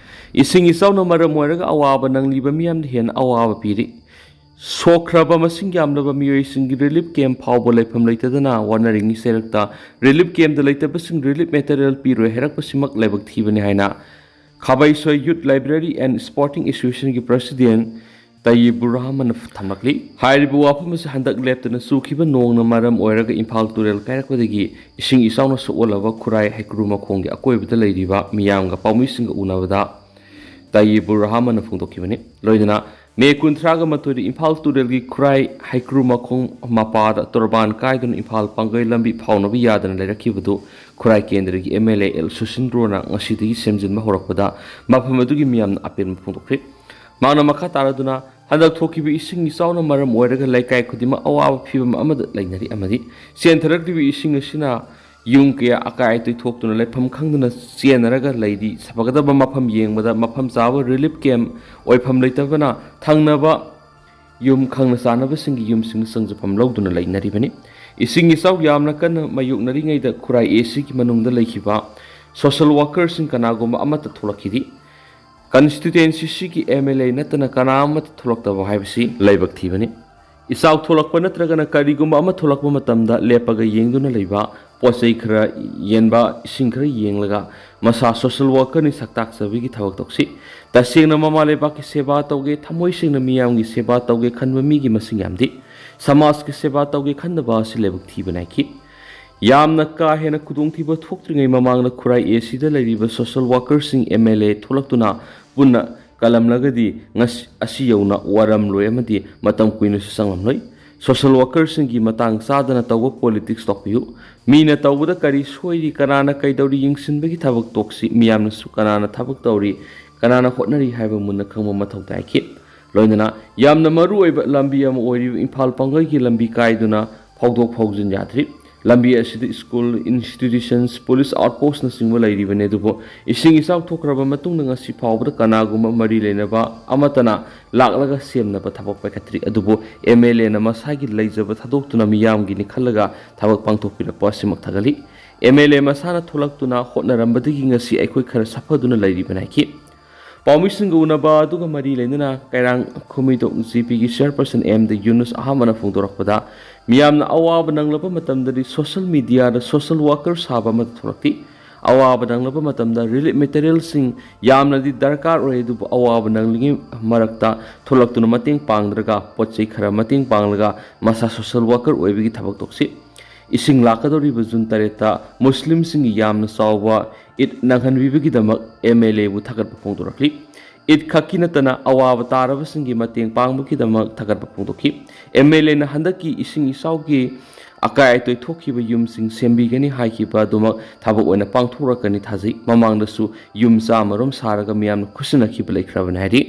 ꯏꯁꯤꯡ ꯏꯆꯥꯎꯅ ꯃꯔꯝ ꯑꯣꯏꯔꯒ ꯑꯋꯥꯕ ꯅꯪꯂꯤꯕ ꯃꯤꯌꯥꯝꯗ ꯍꯦꯟꯅ ꯑꯋꯥꯕ ꯄꯤꯔꯤ꯫ ꯁꯣꯛꯈ꯭ꯔꯕ ꯃꯁꯤꯡ ꯌꯥꯝꯂꯕ ꯃꯤꯑꯣꯏꯁꯤꯡꯒꯤ ꯔꯤꯂꯤꯐ ꯀꯦꯝꯞ ꯐꯥꯎꯕ ꯂꯩꯐꯝ ꯂꯩꯇꯗꯅ ꯋꯥꯅꯔꯤꯉꯩ ꯆꯩꯔꯛꯇ ꯔꯤꯂꯤꯐ ꯀꯦꯝꯞꯇ ꯂꯩꯇꯕꯁꯤꯡ ꯔꯤꯂꯤꯐ ꯃꯦꯇꯔꯤꯌꯦꯜ ꯄꯤꯔꯣꯏ ꯍꯥꯏꯔꯛꯄꯁꯤꯃꯛ ꯂꯥꯏꯕꯛ ꯊꯤꯕꯅꯤ ꯍꯥꯏꯅ ꯈꯥꯕꯩꯁꯣꯏ ꯌꯨꯠ ꯂꯥꯏꯕ꯭ꯔꯦꯔꯤ ꯑꯦꯟ ꯁ꯭ꯄꯣꯔꯇꯤꯡ ꯑꯦꯁꯣꯁꯤꯌꯦꯁꯟꯒꯤ ꯄ꯭ꯔꯁꯤꯗꯦꯟ ꯇꯌꯤꯕꯨꯔ ꯔꯍꯃꯟꯅ ꯊꯝꯂꯛꯂꯤ꯫ ꯍꯥꯏꯔꯤꯕ ꯋꯥꯐꯝ ꯑꯁꯤ ꯍꯟꯗꯛ ꯂꯦꯞꯇꯅ ꯆꯨꯈꯤꯕ ꯅꯣꯡꯅ ꯃꯔꯝ ꯑꯣꯏꯔꯒ ꯏꯝꯐꯥꯜ ꯇꯨꯔꯦꯜ ꯀꯥꯏꯔꯛꯄꯗꯒꯤ ꯏꯁꯤꯡ ꯏꯆꯥꯎꯅ ꯁꯣꯛꯍꯜꯂꯕ ꯈꯨꯔꯥꯏ ꯍꯩꯀ꯭ꯔꯨ ꯃꯈꯣꯡꯒꯤ ꯑꯀꯣꯏꯕꯗ ꯂꯩꯔꯤꯕ ꯃꯤꯌꯥꯝꯒ ꯄꯥꯎꯃꯤꯁꯤꯡꯒ ꯎꯅꯕꯗ ꯇꯌꯤꯕꯨꯔ ꯔꯍꯃꯟꯅ ꯐꯣꯡꯗꯣꯛꯈꯤꯕꯅꯤ꯫ ꯂꯣꯏꯅꯅ ꯃꯦ ꯀꯨꯟꯊ꯭ꯔꯥꯒ ꯃꯥꯊꯣꯏꯗ ꯏꯝꯐꯥꯜ ꯇꯨꯔꯦꯜꯒꯤ ꯈꯨꯔꯥꯏ ꯍꯩꯀ꯭ꯔꯨ ꯃꯈꯣꯡ ꯃꯄꯥꯗ ꯇꯣꯔꯕꯥꯟ ꯀꯥꯏꯗꯨꯅ ꯏꯝꯐꯥꯜ ꯄꯥꯡꯒꯩ ꯂꯝꯕꯤ ꯐꯥꯎꯅꯕ ꯌꯥꯗꯅ ꯂꯩꯔꯛꯈꯤꯕꯗꯨ ꯈꯨꯔꯥꯏ ꯀꯦꯟꯗ꯭ꯔꯒꯤ ꯑꯦꯝ ꯑꯦꯜ ꯑꯦ ꯑꯦꯜ ꯁꯨꯁꯤꯟꯗ꯭ꯔꯣꯅ ꯉꯁꯤꯗꯒꯤ ꯁꯦꯝꯖꯤꯟꯕ ꯍꯧꯔꯛꯄꯗ ꯃꯐꯝ ꯑꯗꯨꯒꯤ ꯃꯤꯌꯥꯝꯅ ꯑꯄꯦꯟꯕ ꯐꯣꯡꯗꯣꯛꯈ꯭ꯔꯤ꯫ ꯃꯍꯥꯛꯅ ꯃꯈꯥ ꯇꯥꯔꯗꯨꯅ, ꯍꯟꯗꯛ ꯊꯣꯛꯈꯤꯕ ꯏꯁꯤꯡ ꯏꯆꯥꯎꯅ ꯃꯔꯝ ꯑꯣꯏꯔꯒ ꯂꯩꯀꯥꯏ ꯈꯨꯗꯤꯡꯃꯛ ꯑꯋꯥꯕ ꯐꯤꯚꯝ ꯑꯃꯗ ꯂꯩꯅꯔꯤ ꯑꯃꯗꯤ ꯆꯦꯟꯊꯔꯛꯂꯤꯕ ꯏꯁꯤꯡ ꯑꯁꯤꯅ ꯌꯨꯝ ꯀꯌꯥ ꯑꯀꯥꯏ ꯑꯇꯣꯏ ꯊꯣꯛꯇꯨꯅ ꯂꯩꯐꯝ ꯈꯪꯗꯅ ꯆꯦꯟꯅꯔꯒ ꯂꯩꯔꯤ꯫ ꯐꯒꯗꯕ ꯃꯐꯝ ꯌꯦꯡꯕꯗ ꯃꯐꯝ ꯆꯥꯕ ꯔꯤꯂꯤꯐ ꯀꯦꯝꯞ ꯑꯣꯏꯐꯝ ꯂꯩꯇꯕꯅ ꯊꯪꯅꯕ ꯌꯨꯝ ꯈꯪꯅ ꯆꯥꯟꯅꯕꯁꯤꯡꯒꯤ ꯌꯨꯝꯁꯤꯡꯗ ꯆꯪꯖꯐꯝ ꯂꯧꯗꯨꯅ ꯂꯩꯅꯔꯤꯕꯅꯤ꯫ ꯏꯁꯤꯡ ꯏꯆꯥꯎ ꯌꯥꯝꯅ ꯀꯟꯅ ꯃꯥꯌꯣꯛꯅꯔꯤꯉꯩꯗ ꯈꯨꯔꯥꯏ ꯑꯦ ꯁꯤꯒꯤ ꯃꯅꯨꯡꯗ ꯂꯩꯈꯤꯕ ꯁꯣꯁꯦꯜ ꯋꯥꯀꯔꯁꯤꯡ ꯀꯅꯥꯒꯨꯝꯕ ꯑꯃꯠꯇ ꯊꯣꯛꯂꯛꯈꯤꯗꯦ꯫ ꯀꯟꯁꯇꯤꯇ꯭ꯋꯦꯟꯁꯤꯁꯤꯒꯤ ꯑꯦꯝ ꯑꯦꯜ ꯑꯦ ꯅꯠꯇꯅ ꯀꯅꯥ ꯑꯃꯠꯇ ꯊꯣꯛꯂꯛꯇꯕ ꯍꯥꯏꯕꯁꯤ ꯂꯥꯏꯕꯛ ꯊꯤꯕꯅꯤ꯫ ꯏꯆꯥꯎ ꯊꯣꯛꯂꯛꯄ ꯅꯠꯇ꯭ꯔꯒꯅ ꯀꯔꯤꯒꯨꯝꯕ ꯑꯃ ꯊꯣꯛꯂꯛꯄ ꯃꯇꯝꯗ ꯂꯦꯞꯄꯒ ꯌꯦꯡꯗꯨꯅ ꯂꯩꯕ, ꯄꯣꯠ ꯆꯩ ꯈꯔ ꯌꯦꯟꯕ, ꯏꯁꯤꯡ ꯈꯔ ꯌꯦꯡꯂꯒ ꯃꯁꯥ ꯁꯣꯁꯦꯜ ꯋꯥꯀꯔꯅꯤ ꯁꯛꯇꯥꯛꯆꯕꯒꯤ ꯊꯕꯛ ꯇꯧꯁꯤ꯫ ꯇꯁꯦꯡꯅ ꯃꯃꯥ ꯂꯩꯕꯥꯛꯀꯤ ꯁꯦꯕꯥ ꯇꯧꯒꯦ, ꯊꯃꯣꯏ ꯁꯦꯡꯅ ꯃꯤꯌꯥꯝꯒꯤ ꯁꯦꯕꯥ ꯇꯧꯒꯦ ꯈꯟꯕ ꯃꯤꯒꯤ ꯃꯁꯤꯡ ꯌꯥꯝꯗꯦ꯫ ꯁꯃꯥꯖꯀꯤ ꯁꯦꯕꯥ ꯇꯧꯒꯦ ꯈꯟꯗꯕ ꯑꯁꯤ ꯂꯥꯏꯕꯛ ꯊꯤꯕ ꯅꯥꯏꯈꯤ꯫ ꯌꯥꯝꯅ ꯀꯥ ꯍꯦꯟꯅ ꯈꯨꯗꯣꯡꯊꯤꯕ ꯊꯣꯛꯇ꯭ꯔꯤꯉꯩ ꯃꯃꯥꯡꯗ ꯈꯨꯔꯥꯏ ꯑꯦ ꯁꯤꯗ ꯂꯩꯔꯤꯕ ꯁꯣꯁꯦꯜ ꯋꯥꯀꯔꯁꯤꯡ, ꯑꯦꯝ ꯑꯦꯜ ꯑꯦ ꯊꯣꯛꯂꯛꯇꯨꯅ ꯄꯨꯟꯅ ꯀꯜꯂꯝꯂꯒꯗꯤ ꯉꯁꯤ ꯑꯁꯤ ꯌꯧꯅ ꯋꯥꯔꯝꯂꯣꯏ ꯑꯃꯗꯤ ꯃꯇꯝ ꯀꯨꯏꯅꯁꯨ ꯆꯪꯂꯝꯂꯣꯏ꯫ ꯁꯣꯁꯦꯜ ꯋꯥꯀꯔꯁꯤꯡꯒꯤ ꯃꯇꯥꯡ ꯆꯥꯗꯅ ꯇꯧꯕ ꯄꯣꯂꯤꯇꯤꯛꯁ ꯇꯣꯛꯄꯤꯌꯨ꯫ ꯃꯤꯅ ꯇꯧꯕꯗ ꯀꯔꯤ ꯁꯣꯏꯔꯤ, ꯀꯅꯥꯅ ꯀꯩꯗꯧꯔꯤ ꯌꯦꯡꯁꯤꯟꯕꯒꯤ ꯊꯕꯛ ꯇꯣꯛꯁꯤ꯫ ꯃꯤꯌꯥꯝꯅꯁꯨ ꯀꯅꯥꯅ ꯊꯕꯛ ꯇꯧꯔꯤ, ꯀꯅꯥꯅ ꯍꯣꯠꯅꯔꯤ ꯍꯥꯏꯕ ꯃꯨꯟꯅ ꯈꯪꯕ ꯃꯊꯧ ꯇꯥꯏꯈꯤ꯫ ꯂꯣꯏꯅꯅ ꯌꯥꯝꯅ ꯃꯔꯨ ꯑꯣꯏꯕ ꯂꯝꯕꯤ ꯑꯃ ꯑꯣꯏꯔꯤꯕ ꯏꯝꯐꯥꯜ ꯄꯥꯡꯒꯜꯒꯤ ꯂꯝꯕꯤ ꯀꯥꯏꯗꯨꯅ ꯐꯥꯎꯗꯣꯛ ꯐꯥꯎꯖꯤꯟ ꯌꯥꯗ꯭ꯔꯤ꯫ ꯂꯝꯕꯤ ꯑꯁꯤꯗ ꯁ꯭ꯀꯨꯜ, ꯏꯟꯁꯇꯤꯇ꯭ꯌꯨꯁꯟꯁ, ꯄꯨꯂꯤꯁ ꯑꯥꯎꯠꯄꯣꯁꯅꯆꯤꯡꯕ ꯂꯩꯔꯤꯕꯅꯤ꯫ ꯑꯗꯨꯕꯨ ꯏꯁꯤꯡ ꯏꯆꯥꯎ ꯊꯣꯛꯈ꯭ꯔꯕ ꯃꯇꯨꯡꯗ ꯉꯁꯤ ꯐꯥꯎꯕꯗ ꯀꯅꯥꯒꯨꯝꯕ ꯃꯔꯤ ꯂꯩꯅꯕ ꯑꯃꯠꯇꯅ ꯂꯥꯛꯂꯒ ꯁꯦꯝꯅꯕ ꯊꯕꯛ ꯄꯥꯏꯈꯠꯇ꯭ꯔꯤ꯫ ꯑꯗꯨꯕꯨ ꯑꯦꯝ ꯑꯦꯜ ꯑꯦꯅ ꯃꯁꯥꯒꯤ ꯂꯩꯖꯕ ꯊꯥꯗꯣꯛꯇꯨꯅ ꯃꯤꯌꯥꯝꯒꯤꯅꯤ ꯈꯜꯂꯒ ꯊꯕꯛ ꯄꯥꯡꯊꯣꯛꯄꯤꯔꯛꯄ ꯑꯁꯤꯃꯛ ꯊꯥꯒꯠꯂꯤ꯫ ꯑꯦꯝ ꯑꯦꯜ ꯑꯦ ꯃꯁꯥꯅ ꯊꯣꯛꯂꯛꯇꯨꯅ ꯍꯣꯠꯅꯔꯝꯕꯗꯒꯤ ꯉꯁꯤ ꯑꯩꯈꯣꯏ ꯈꯔ ꯁꯥꯐꯗꯨꯅ ꯂꯩꯔꯤꯕꯅꯤ ꯍꯥꯏꯈꯤ꯫ ꯄꯥꯎꯃꯤꯁꯤꯡꯒ ꯎꯅꯕ ꯑꯗꯨꯒ ꯃꯔꯤ ꯂꯩꯅꯅ ꯀꯩꯔꯥꯡ ꯈꯨꯃꯤꯗꯣꯛ ꯖꯤ ꯄꯤꯒꯤ ꯆꯤꯌꯔꯄꯔꯁꯟ ꯑꯦꯝ ꯗꯤ ꯌꯨꯅꯨꯁ ꯑꯍꯥꯟꯕꯅ ꯐꯣꯡꯗꯣꯔꯛꯄꯗ, ꯃꯤꯌꯥꯝꯅ ꯑꯋꯥꯕ ꯅꯪꯂꯕ ꯃꯇꯝꯗꯗꯤ ꯁꯣꯁꯦꯜ ꯃꯤꯗꯤꯌꯥꯗ ꯁꯣꯁꯦꯜ ꯋꯥꯀꯔ ꯁꯥꯕ ꯑꯃꯗ ꯊꯣꯛꯂꯛꯈꯤ꯫ ꯑꯋꯥꯕ ꯅꯪꯂꯕ ꯃꯇꯝꯗ ꯔꯤꯂꯤꯐ ꯃꯦꯇꯔꯤꯌꯦꯜꯁꯤꯡ ꯌꯥꯝꯅꯗꯤ ꯗꯔꯀꯥꯔ ꯑꯣꯏ, ꯑꯗꯨꯕꯨ ꯑꯋꯥꯕ ꯅꯪꯂꯤꯉꯩ ꯃꯔꯛꯇ ꯊꯣꯛꯂꯛꯇꯨꯅ ꯃꯇꯦꯡ ꯄꯥꯡꯗ꯭ꯔꯒ, ꯄꯣꯠ ꯆꯩ ꯈꯔ ꯃꯇꯦꯡ ꯄꯥꯡꯂꯒ ꯃꯁꯥ ꯁꯣꯁꯦꯜ ꯋꯥꯀꯔ ꯑꯣꯏꯕꯒꯤ ꯊꯕꯛ ꯇꯣꯛꯁꯤ꯫ ꯏꯁꯤꯡ ꯂꯥꯛꯀꯗꯧꯔꯤꯕ ꯖꯨꯟ ꯇꯔꯦꯠꯇ ꯃꯨꯁꯂꯤꯝꯁꯤꯡꯒꯤ ꯌꯥꯝꯅ ꯆꯥꯎꯕ ꯏꯗ ꯅꯪꯍꯟꯕꯤꯕꯒꯤꯗꯃꯛ ꯑꯦꯝ ꯑꯦꯜ ꯑꯦꯕꯨ ꯊꯥꯒꯠꯄ ꯐꯣꯡꯗꯣꯔꯛꯂꯤ꯫ ꯏꯗ ꯈꯛꯀꯤ ꯅꯠꯇꯅ ꯑꯋꯥꯕ ꯇꯥꯔꯕꯁꯤꯡꯒꯤ ꯃꯇꯦꯡ ꯄꯥꯡꯕꯒꯤꯗꯃꯛ ꯊꯥꯒꯠꯄ ꯐꯣꯡꯗꯣꯛꯈꯤ꯫ ꯑꯦꯝ ꯑꯦꯜ ꯑꯦꯅ ꯍꯟꯗꯛꯀꯤ ꯏꯁꯤꯡ ꯏꯆꯥꯎꯒꯤ ꯑꯀꯥꯏ ꯑꯇꯣꯏ ꯊꯣꯛꯈꯤꯕ ꯌꯨꯝꯁꯤꯡ ꯁꯦꯝꯕꯤꯒꯅꯤ ꯍꯥꯏꯈꯤꯕ ꯑꯗꯨꯃꯛ ꯊꯕꯛ ꯑꯣꯏꯅ ꯄꯥꯡꯊꯣꯔꯛꯀꯅꯤ ꯊꯥꯖꯩ꯫ ꯃꯃꯥꯡꯗꯁꯨ ꯌꯨꯝ ꯆꯥꯝꯃꯔꯣꯝ ꯁꯥꯔꯒ ꯃꯤꯌꯥꯝꯅ ꯈꯨꯠꯁꯤꯟꯅꯈꯤꯕ ꯂꯩꯈ꯭ꯔꯕꯅꯤ ꯍꯥꯏꯔꯤ꯫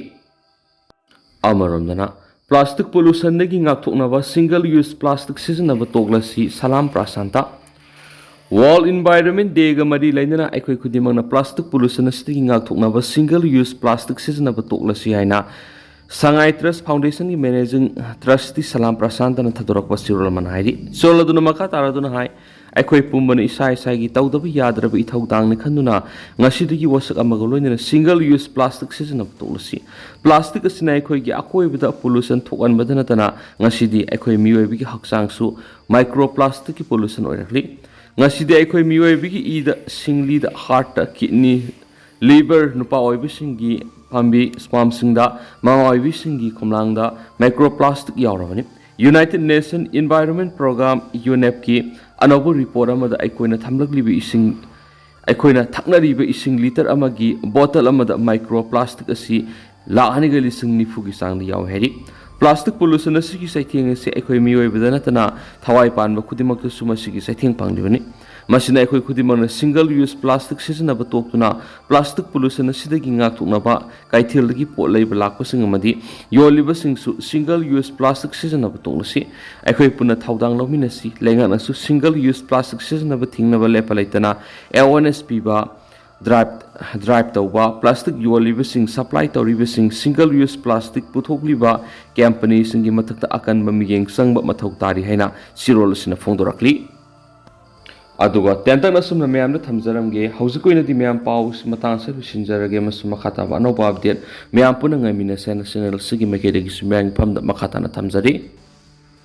ꯑꯃꯔꯣꯝꯗꯅ, ꯄ꯭ꯂꯥꯁꯇꯤꯛ ꯄꯣꯂꯨꯁꯟꯗꯒꯤ ꯉꯥꯛꯊꯣꯛꯅꯕ ꯁꯤꯡꯒꯜ ꯌꯨꯁ ꯄ꯭ꯂꯥꯁꯇꯤꯛ ꯁꯤꯖꯤꯟꯅꯕ ꯇꯣꯛꯂꯁꯤ, ꯁꯂꯥꯝ ꯄ꯭ꯔꯁꯥꯟꯇ꯫ ꯋꯥꯔꯜꯗ ꯏꯟꯚꯥꯏꯔꯣꯟꯃꯦꯟ ꯗꯦꯒ ꯃꯔꯤ ꯂꯩꯅꯅ ꯑꯩꯈꯣꯏ ꯈꯨꯗꯤꯡꯃꯛꯅ ꯄ꯭ꯂꯥꯁꯇꯤꯛ ꯄꯣꯂꯨꯁꯟ ꯑꯁꯤꯗꯒꯤ ꯉꯥꯛꯊꯣꯛꯅꯕ ꯁꯤꯡꯒꯜ ꯌꯨꯁ ꯄ꯭ꯂꯥꯁꯇꯤꯛ ꯁꯤꯖꯤꯟꯅꯕ ꯇꯣꯛꯂꯁꯤ ꯍꯥꯏꯅ ꯁꯉꯥꯏ ꯇ꯭ꯔꯁ ꯐꯥꯎꯟꯗꯦꯁꯟꯒꯤ ꯃꯦꯅꯦꯖꯤꯡ ꯇ꯭ꯔꯁꯇꯤ ꯁꯂꯥꯝ ꯄ꯭ꯔꯁꯥꯟꯇꯅ ꯊꯥꯗꯣꯔꯛꯄ ꯆꯦꯔꯣꯜ ꯑꯃꯅ ꯍꯥꯏꯔꯤ꯫ ꯆꯦꯔꯣꯜ ꯑꯗꯨꯅ ꯃꯈꯥ ꯇꯥꯔꯗꯨꯅ ꯍꯥꯏ, ꯑꯩꯈꯣꯏ ꯄꯨꯝꯕꯅ ꯏꯁꯥ ꯏꯁꯥꯒꯤ ꯇꯧꯗꯕ ꯌꯥꯗ꯭ꯔꯕ ꯏꯊꯧꯗꯥꯡꯅꯤ ꯈꯟꯗꯨꯅ ꯉꯁꯤꯗꯒꯤ ꯋꯥꯁꯛ ꯑꯃꯒ ꯂꯣꯏꯅꯅ ꯁꯤꯡꯒꯜ ꯌꯨꯁ ꯄ꯭ꯂꯥꯁꯇꯤꯛ ꯁꯤꯖꯤꯟꯅꯕ ꯇꯣꯛꯂꯁꯤ꯫ ꯄ꯭ꯂꯥꯁꯇꯤꯛ ꯑꯁꯤꯅ ꯑꯩꯈꯣꯏꯒꯤ ꯑꯀꯣꯏꯕꯗ ꯄꯣꯂꯨꯁꯟ ꯊꯣꯛꯍꯟꯕꯗ ꯅꯠꯇꯅ ꯉꯁꯤꯗꯤ ꯑꯩꯈꯣꯏ ꯃꯤꯑꯣꯏꯕꯒꯤ ꯍꯛꯆꯥꯡꯁꯨ ꯃꯥꯏꯀ꯭ꯔꯣ ꯄ꯭ꯂꯥꯁꯇꯤꯛꯀꯤ ꯄꯣꯂꯨꯁꯟ ꯑꯣꯏꯔꯛꯂꯤ꯫ ꯉꯁꯤꯗꯤ ꯑꯩꯈꯣꯏ ꯃꯤꯑꯣꯏꯕꯒꯤ ꯏꯗ, ꯁꯤꯡꯂꯤꯗ, ꯍꯥꯔꯠꯇ, ꯀꯤꯗꯅꯤ, ꯂꯤꯚꯔ, ꯅꯨꯄꯥ ꯑꯣꯏꯕꯁꯤꯡꯒꯤ ꯄꯥꯝꯕꯤ ꯁ꯭ꯄꯥꯝꯁꯤꯡꯗ, ꯃꯃꯥ ꯑꯣꯏꯕꯤꯁꯤꯡꯒꯤ ꯈꯣꯝꯂꯥꯡꯗ ꯃꯥꯏꯀ꯭ꯔꯣ ꯄ꯭ꯂꯥꯁꯇꯤꯛ ꯌꯥꯎꯔꯕꯅꯤ꯫ ꯌꯨꯅꯥꯏꯇꯦꯗ ꯅꯦꯁꯟ ꯏꯟꯚꯥꯏꯔꯣꯟꯃꯦꯟ ꯄ꯭ꯔꯣꯒ꯭ꯔꯥꯝ, ꯌꯨꯅꯦꯞꯀꯤ ꯑꯅꯧꯕ ꯔꯤꯄꯣꯔꯠ ꯑꯃꯗ ꯑꯩꯈꯣꯏꯅ ꯊꯝꯂꯛꯂꯤꯕ ꯏꯁꯤꯡ, ꯑꯩꯈꯣꯏꯅ ꯊꯛꯅꯔꯤꯕ ꯏꯁꯤꯡ ꯂꯤꯇꯔ ꯑꯃꯒꯤ ꯕꯣꯇꯜ ꯑꯃꯗ ꯃꯥꯏꯀ꯭ꯔꯣ ꯄ꯭ꯂꯥꯁꯇꯤꯛ ꯑꯁꯤ ꯂꯥꯈ ꯑꯅꯤꯒ ꯂꯤꯁꯤꯡ ꯅꯤꯐꯨꯒꯤ ꯆꯥꯡꯗ ꯌꯥꯎꯏ ꯍꯥꯏꯔꯤ꯫ Plastic pollution ꯑꯁꯤꯒꯤ ꯆꯩꯊꯦꯡ ꯑꯁꯤ ꯑꯩꯈꯣꯏ ꯃꯤꯑꯣꯏꯕꯗ ꯅꯠꯇꯅ ꯊꯋꯥꯏ ꯄꯥꯟꯕ ꯈꯨꯗꯤꯡꯃꯛꯇꯁꯨ ꯃꯁꯤꯒꯤ ꯆꯩꯊꯦꯡ ꯐꯪꯂꯤꯕꯅꯤ꯫ ꯃꯁꯤꯅ ꯑꯩꯈꯣꯏ ꯈꯨꯗꯤꯡꯃꯛꯅ single use plastic ꯁꯤꯖꯤꯟꯅꯕ ꯇꯣꯛꯇꯨꯅ plastic pollution ꯑꯁꯤꯗꯒꯤ ꯉꯥꯛꯊꯣꯛꯅꯕ ꯀꯩꯊꯦꯜꯗꯒꯤ ꯄꯣꯠ ꯂꯩꯕ ꯂꯥꯛꯄꯁꯤꯡ ꯑꯃꯗꯤ ꯌꯣꯜꯂꯤꯕꯁꯤꯡꯁꯨ single use plastic ꯁꯤꯖꯤꯟꯅꯕ ꯇꯣꯛꯂꯁꯤ꯫ ꯑꯩꯈꯣꯏ ꯄꯨꯟꯅ ꯊꯧꯗꯥꯡ ꯂꯧꯃꯤꯟꯅꯁꯤ꯫ ꯂꯩꯉꯥꯛꯅꯁꯨ single use plastic ꯁꯤꯖꯤꯟꯅꯕ ꯊꯤꯡꯅꯕ ꯂꯦꯞꯄ ꯂꯩꯇꯅ awareness ꯄꯤꯕ, drive drive ꯇꯧꯕ, plastic ꯌꯣꯜꯂꯤꯕꯁꯤꯡ, supply ꯇꯧꯔꯤꯕꯁꯤꯡ, single use plastic ꯄꯨꯊꯣꯛꯂꯤꯕ company ꯁꯤꯡꯒꯤ ꯃꯊꯛꯇ ꯑꯀꯟꯕ ꯃꯤꯠꯌꯦꯡ ꯆꯪꯕ ꯃꯊꯧ ꯇꯥꯔꯤ ꯍꯥꯏꯅ ꯆꯦꯔꯣꯜ ꯑꯁꯤꯅ ꯐꯣꯡꯗꯣꯔꯛꯂꯤ꯫ ꯑꯗꯨꯒ ꯇꯦꯟꯇꯛꯅ ꯑꯁꯨꯝꯅ ꯃꯌꯥꯝꯗ ꯊꯝꯖꯔꯝꯒꯦ꯫ ꯍꯧꯖꯤꯛꯀꯤ ꯑꯣꯏꯅꯗꯤ ꯃꯌꯥꯝ ꯄꯥꯎ ꯃꯇꯥꯡ ꯑꯁꯤꯗ ꯂꯣꯏꯁꯤꯟꯖꯔꯒꯦ, ꯑꯃꯁꯨꯡ ꯃꯈꯥ ꯇꯥꯕ ꯑꯅꯧꯕ update ꯃꯌꯥꯝ ꯄꯨꯟꯅ ꯉꯥꯏꯃꯤꯟꯅꯁꯦ ꯍꯥꯏꯅ channel ꯑꯁꯤꯒꯤ ꯃꯥꯏꯀꯩꯗꯒꯤꯁꯨ ꯃꯌꯥꯝꯒꯤ ꯐꯝꯗ ꯃꯈꯥ ꯇꯥꯅ ꯊꯝꯖꯔꯤ꯫